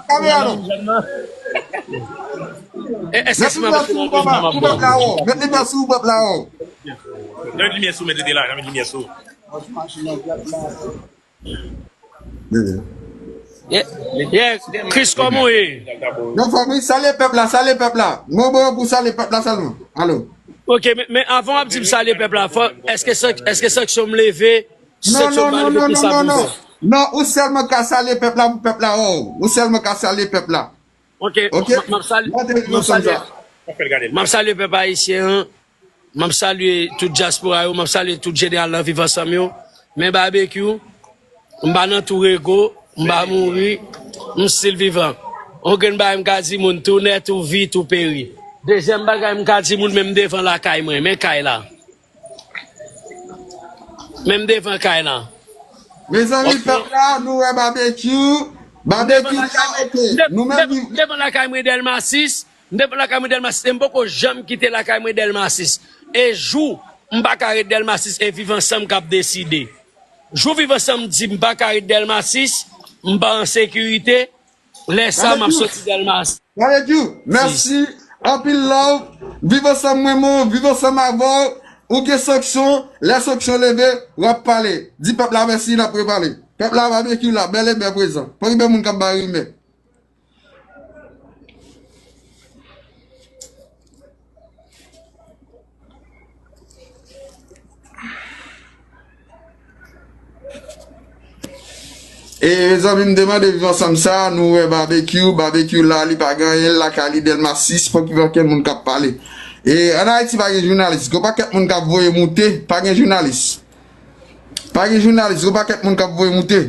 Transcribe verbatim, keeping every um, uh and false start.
Kamera non. E, èske Met si mwen limyè mete sou nan papa, pèp la, m ap pou bon? Pèp la wè w. Met limyè sou Pèp la wè w. Nan limyè sou, mete de la, nan limyè sou. Yeah, yeah. Chris, kòman w ye? Nan fanmi, salye pèp la, salye pèp la. Mwen bon pou salye pèp la sèlman. Alo. Ok, men, men avan w ap di m salye pèp la, fò, èske, sank- èske sanksyon m leve? Non, Sanksyon non, pa non, leve non, pou non, sa non, pou non. sa. Non, ou sèlman ka salye pèp la pou pèp la wè w. Ou sèlman ka salye pèp la. Ok, Ok? m ap- m ap salye, Mwen te m ap ansanm salye, sa. Fè l gade l. M ap salye pèp ayisyen an. M ap salye tout dyaspora yo, m ap salye tout jeneral nan Viv Ansanm yo. Men Babekyou, m pa nan tou rego, m pa mouri, m still vivan. On grenn bagay m ka di moun, tou nèt ou vi, tou peri. Dezyèm bagay m ka di moun, men m devan lakay mwen, men kay la. Men m devan kay la. Mezanmi, pèp la, nou wè Babekyou. Babekyou la, ok. Nou menm, M devan lakay mwen Dèlma sis. M devan lakay mwen Dèlma sis. E m poko janm kite lakay mwen Dèlma sis. E jou m pa ka ret Dèlma sis, e Viv Ansanm k ap deside. Jou Viv Ansanm di m pa ka ret Dèlma sis, m pa an sekirite, lè sa m ap soti Dèlma sis. Babekyou, mèsi. Anpil love. Viv Ansanm mwen, mwen, Viv Ansanm avè w. Ou gen sanksyon, lè sanksyon leve, w ap pale. Di pèp la mèsi, n ap repale. Pèp la, Babekyou la, bèl e bèl prezan. Pa gen moun k ap bay rimè. E mezanmi, m te mande Viv Ansanm sa, nou wè Babekyou, Babekyou la, li pa gen anyen, l lakay li Dèlma sis, poko gen okenn moun k ap pale. E ann Ayiti pa gen jounalis, gon pakèt moun k ap voye moute, pa gen jounalis. Pa gen jounalis, gon pakèt moun k ap voye moute.